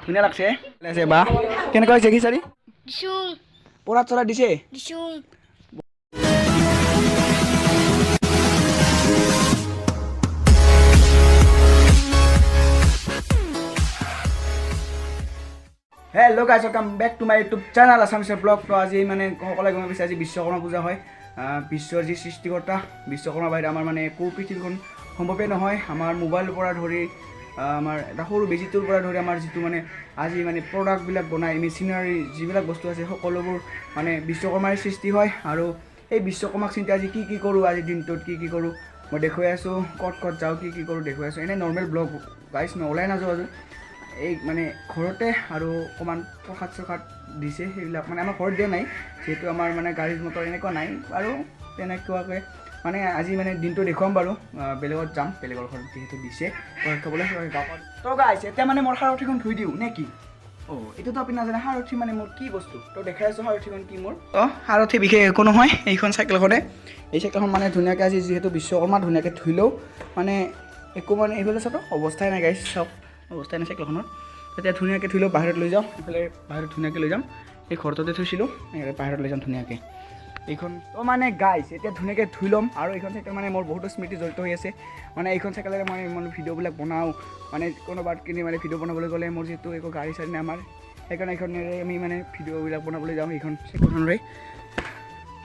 ধুনীয়া লাগছে আছে বা কেনেকুৱা হৈছে খিচাৰি দিছোঁ পৰাত চৰা দিছে দিছোঁ। Hello guys, welcome back to my YouTube channel Assamese blog. তো আজি মানে সকলোৱে গম পাইছে আজি বিশ্বকৰ্মা পূজা হয়। বিশ্বৰ যি সৃষ্টিকৰ্তা বিশ্বকৰ্মা বাহিৰে আমাৰ মানে একো পৃথিৱীখন সম্ভৱেই নহয়। আমাৰ মোবাইলৰ পৰা ধৰি আমাৰ এটা সৰু বেজীটোৰ পৰা ধৰি আমাৰ যিটো মানে আজি মানে প্ৰডাক্টবিলাক বনায় মেচিনাৰী যিবিলাক বস্তু আছে সকলোবোৰ মানে বিশ্বকৰ্মাৰে সৃষ্টি হয়। আৰু এই বিশ্বকৰ্মাক চিন্তা আজি কি কি কৰোঁ, আজিৰ দিনটোত কি কি কৰোঁ মই দেখুৱাই আছোঁ, ক'ত ক'ত যাওঁ কি কি কৰোঁ দেখুৱাই আছোঁ। এনেই নৰ্মেল ব্লগ গাইজ, মই ওলাই নাযাওঁ আজি, এই মানে ঘৰতে আৰু অকণমান প্ৰসাদ চসাদ দিছে সেইবিলাক মানে আমাৰ ঘৰত দিয়া নাই, যিহেতু আমাৰ মানে গাড়ী মটৰ এনেকুৱা নাই আৰু তেনেকুৱাকৈ মানে আজি মানে দিনটো দেখুৱাম বাৰু। বেলেগত যাম, বেলেগৰ ঘৰত যিহেতু দিছে প্ৰসাদ খাবলৈ। তো গাইজ এতিয়া মানে মোৰ সাৰথিখন ধুই দিওঁ নে কি? অঁ, এইটোতো আপুনি নাজানে সাৰথি মানে মোৰ কি বস্তু, তো দেখাই আছোঁ সাৰথিখন কি মোৰ। তো সাৰথি বিশেষ একো নহয়, এইখন চাইকেলখনে, এই চাইকেলখন মানে ধুনীয়াকৈ আজি যিহেতু বিশ্বকৰ্মা ধুনীয়াকৈ ধুই লওঁ, মানে একো মানে এইফালে চাওক অৱস্থাই নাই গাইজ, চাওক অৱস্থাই নাই চাইকেলখনৰ। তেতিয়া ধুনীয়াকৈ ধুই লওঁ, বাহিৰত লৈ যাওঁ, এইফালে বাহিৰত ধুনীয়াকৈ লৈ যাম, এই ঘৰটোতে থৈছিলোঁ, বাহিৰত লৈ যাম ধুনীয়াকৈ এইখন। তো মানে গাইজ এতিয়া ধুনীয়াকৈ ধুই ল'ম। আৰু এইখন চাইকেল মানে মোৰ বহুতো স্মৃতি জড়িত হৈ আছে, মানে এইখন চাইকেলেৰে মই মানে ভিডিঅ'বিলাক বনাওঁ, মানে কোনোবাত কিনি মানে ভিডিঅ' বনাবলৈ গ'লে মোৰ যিহেতু একো গাড়ী চাড়ী নাই আমাৰ, সেইকাৰণে এইখনেৰে আমি মানে ভিডিঅ'বিলাক বনাবলৈ যাওঁ এইখন চাইকেলখনেৰে।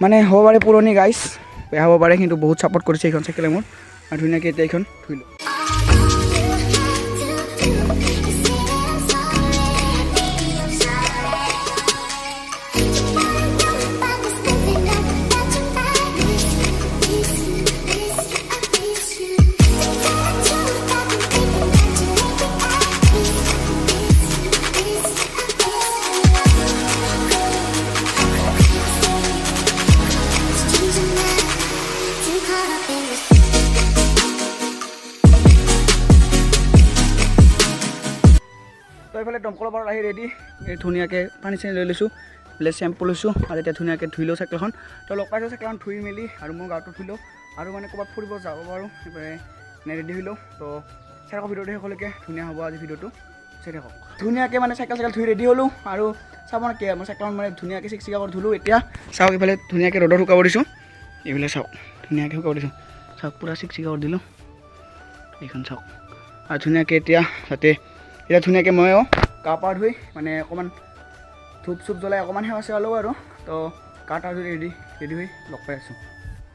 মানে হ'ব পাৰে পুৰণি গাইজ, বেয়া হ'ব পাৰে, কিন্তু বহুত ছাপৰ্ট কৰিছে এইখন চাইকেলে মোৰ। আৰু ধুনীয়াকৈ এতিয়া এইখন ধুই লওঁ। তো এইফালে দমকলৰ পাৰত আহি ৰেডি, এই ধুনীয়াকৈ পানী চানী লৈ লৈছোঁ, এইফালে চেম্পু লৈছোঁ আৰু এতিয়া ধুনীয়াকৈ ধুই লওঁ চাইকেলখন। তো লগ পাইছোঁ চাইকেলখন ধুই মেলি আৰু মোৰ গাঁৱটো ধুই লওঁ আৰু মানে ক'ৰবাত ফুৰিব যাব পাৰোঁ, সেইবাৰে মানে ৰেডি হৈ লওঁ। তো চাই থাকক ভিডিঅ'টো শেষলৈকে, ধুনীয়া হ'ব আজি ভিডিঅ'টো, চাই থাকক। ধুনীয়াকৈ মানে চাইকেল চাইকেল ধুই ৰেডি হ'লোঁ আৰু চাব কি মই চাইকেলখন মানে ধুনীয়াকৈ চিকচিকা কৰি ধুলোঁ। এতিয়া চাওক এইফালে ধুনীয়াকৈ ৰ'দত শুকাব দিছোঁ, এইফালে চাওক ধুনীয়াকৈ শুকাব দিছোঁ, চাওক পূৰা চিকচিকা কৰি দিলোঁ এইখন চাওক। আৰু ধুনীয়াকৈ এতিয়া তাতে এতিয়া ধুনীয়াকৈ ময়ো গা পা ধুই মানে অকণমান ধূপ চুপ জ্বলাই অকণমান সেৱা চেৱা লওঁ আৰু। তো গা পা ধুই ৰেডি ৰেডি হৈ লগ পাই আছোঁ।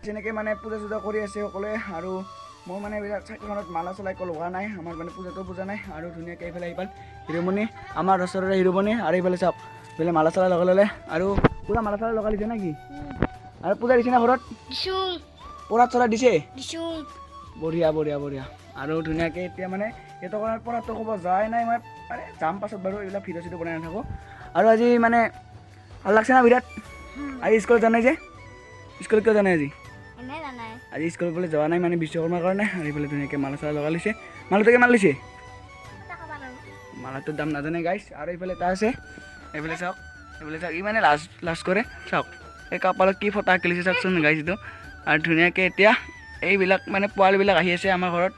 যেনেকৈ মানে পূজা চূজা কৰি আছে সকলোৱে আৰু মই মানে এইবিলাক চাইকেলখনত মালা চালা একো লগা নাই, আমাৰ মানে পূজাটো পূজা নাই। আৰু ধুনীয়াকৈ এইফালে এইফাল হিৰোমণি, আমাৰ ওচৰৰে হিৰোমণি, আৰু এইফালে চাওক এইফালে মালা চালা লগাই ল'লে আৰু পূৰা মালা চালা লগাই দিছে নেকি? আৰু পূজা দিছে না ঘৰত? দিছোঁ। পৰাত চৰা দিছে? দিছোঁ। বঢ়িয়া বঢ়িয়া বঢ়িয়া। আৰু ধুনীয়াকৈ এতিয়া মানে সেইটো কাৰণে পৰাটো ক'ব যোৱাই নাই মই, মানে যাম পাছত বাৰু, এইবিলাক ভিডিঅ' চিডিঅ' বনাই নাথাকোঁ। আৰু আজি মানে ভাল লাগছে না বিৰাট? আজি স্কুলত যোৱা নাই যে? স্কুলত কিয় যোৱা নাই আজি? আজি স্কুলত বোলে যোৱা নাই মানে বিশ্বকৰ্মাৰ কাৰণে। আৰু এইফালে ধুনীয়াকৈ মালা চালা লগাই লৈছে। মালাটো কিমান লৈছে? মালাটোৰ দাম নাজানে গাইছ। আৰু এইফালে এটা আছে, এইফালে চাওক, এইফালে চাওক, ই মানে লাজ লাজ কৰে চাওক, এই কপালত কি ফটা আঁকি লৈছে চাওকচোন গাইছ এইটো। আৰু ধুনীয়াকৈ এতিয়া এইবিলাক মানে পোৱালিবিলাক আহি আছে আমাৰ ঘৰত,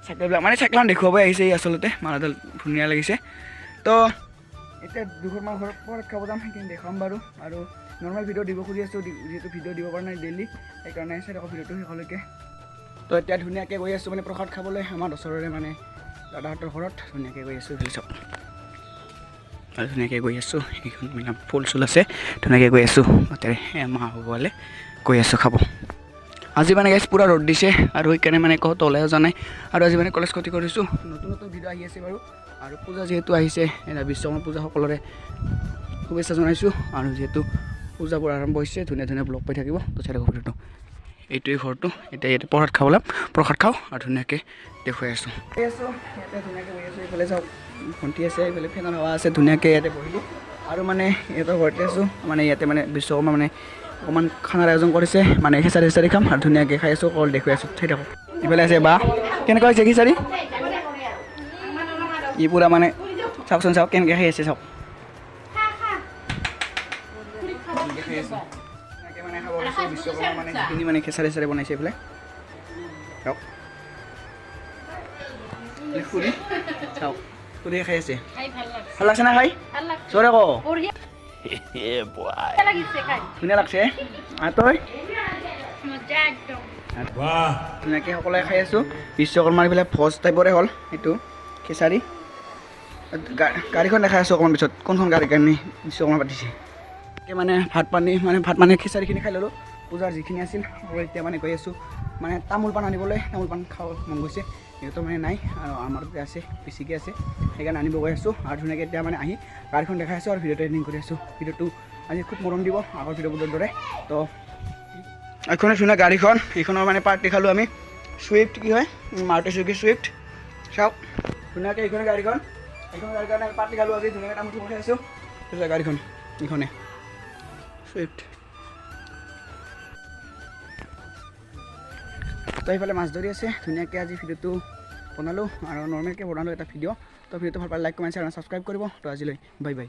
চাইকেলবিলাক মানে চাইকেলখন দেখুৱাবই আহিছে এই আচলতে, মালাডাল ধুনীয়া লাগিছে। তো এতিয়া দুঘৰমান ঘৰত পৰত খাব যাম, সেইখিনি দেখুৱাম বাৰু। আৰু নৰ্মেল ভিডিঅ' দিব খুজি আছোঁ, যিহেতু ভিডিঅ' দিব পৰা নাই ডেইলি, সেইকাৰণে চাই থাকক ভিডিঅ'টো শেষলৈকে। তো এতিয়া ধুনীয়াকৈ গৈ আছোঁ মানে প্ৰসাদ খাবলৈ আমাৰ ওচৰৰে মানে দাদাহঁতৰ ঘৰত, ধুনীয়াকৈ গৈ আছোঁ এইফালে চাওক। আৰু ধুনীয়াকৈ গৈ আছোঁ, এইখন মানে ফুল চুল আছে, ধুনীয়াকৈ গৈ আছোঁ তাতে মা হ'বলৈ গৈ আছোঁ খাব। আজি মানে গাইজ পূৰা ৰ'দ দিছে আৰু সেইকাৰণে মানে ক'তো ওলাই যোৱা নাই। আৰু আজি মানে কলেজ ক্ষতি কৰিছোঁ, নতুন নতুন ভিডিঅ' আহি আছে বাৰু। আৰু পূজা যিহেতু আহিছে, এতিয়া বিশ্বকৰ্মা পূজা সকলোৰে শুভেচ্ছা জনাইছোঁ। আৰু যিহেতু পূজাবোৰ আৰম্ভ হৈছে, ধুনীয়া ধুনীয়া ব্লগ পাই থাকিব। তো চাই থাকক ভিডিঅ'টো। এইটোৱেই ঘৰটো, এতিয়া ইয়াতে প্ৰসাদ খাব ওলাম, প্ৰসাদ খাওঁ আৰু ধুনীয়াকৈ দেখুৱাই আছোঁ। আছোঁ ইয়াতে ধুনীয়াকৈ বহি আছোঁ, এইফালে চাওক ভণ্টি আছে, এইফালে ফেনৰ হাৱা আছে, ধুনীয়াকৈ ইয়াতে বহিলোঁ। আৰু মানে ইহঁতৰ ঘৰতে আছোঁ, মানে ইয়াতে মানে বিশ্বকৰ্মা মানে অকণমান খানাৰ আয়োজন কৰিছে, মানে খিচাৰি চিচাৰি খাম আৰু ধুনীয়াকৈ খাই আছোঁ, কল দেখুৱাই আছোঁ, চাই থাকক। ইফালে আছে বা কেনেকুৱা হৈছে খিচাৰি? ই পূৰা মানে চাওকচোন চাওক কেনেকৈ খাই আছে চাওক, মানে খাব লৈছোঁ বিশ্বকৰ্মা মানে যিখিনি মানে খিচাৰি চিচাৰি বনাইছে এইফালে চাওক। খুৰী চাওক, খুৰী খাই আছে। ভাল লাগছে না খাই? চৰে ক, ধুনীয়া লাগছে। আৰু তই? ধুনীয়াকৈ সকলোৱে খাই আছোঁ। বিশ্বকৰ্মাৰ এইফালে ভোজ টাইপৰে হ'ল এইটো খিচাৰি। গাড়ীখন দেখাই আছোঁ অকণমান পিছত, কোনখন গাড়ীৰ কাৰণে বিশ্বকৰ্মা পাতিছে। মানে ভাত পানী মানে ভাত মানে খিচাৰিখিনি খাই ল'লোঁ, পূজাৰ যিখিনি আছিল। আৰু এতিয়া মানে গৈ আছোঁ মানে তামোল পাণ আনিবলৈ, তামোল পাণ খাব মন গৈছে, সিহঁতৰ মানে নাই আৰু আমাৰ তাতে আছে, বেছিকৈ আছে, সেইকাৰণে আনিব গৈ আছোঁ। আৰু ধুনীয়াকৈ এতিয়া মানে আহি গাড়ীখন দেখাই আছোঁ আৰু ভিডিঅ'টো এডিটিং কৰি আছোঁ। ভিডিঅ'টো আজি খুব মৰম দিব আগৰ ভিডিঅ'বোৰৰ দৰে। তো এইখনে ধুনীয়া গাড়ীখন, এইখনৰ মানে পাৰ্টি খালোঁ আমি। চুইফ্ট কি হয়, মাৰুতি চুজুকি চুইফ্ট। চাওক ধুনীয়াকৈ এইখনে গাড়ীখন, এইখন গাড়ীৰ কাৰণে আমি পাৰ্টি খালোঁ আজি। ধুনীয়াকৈ তামোল খাই আছোঁ। গাড়ীখন এইখনে চুইফ্ট। তো সেইফালে মাছ ধৰি আছে ধুনীয়াকৈ। আজি ভিডিঅ'টো বনালোঁ আৰু নৰ্মেলকৈ বনালোঁ এটা ভিডিঅ'। তো ভিডিঅ'টো ভাল পালে লাইক, কমেণ্ট, শ্বেয়াৰ, ছাবস্ক্ৰাইব কৰিব। তো আজিলৈ বাই বাই।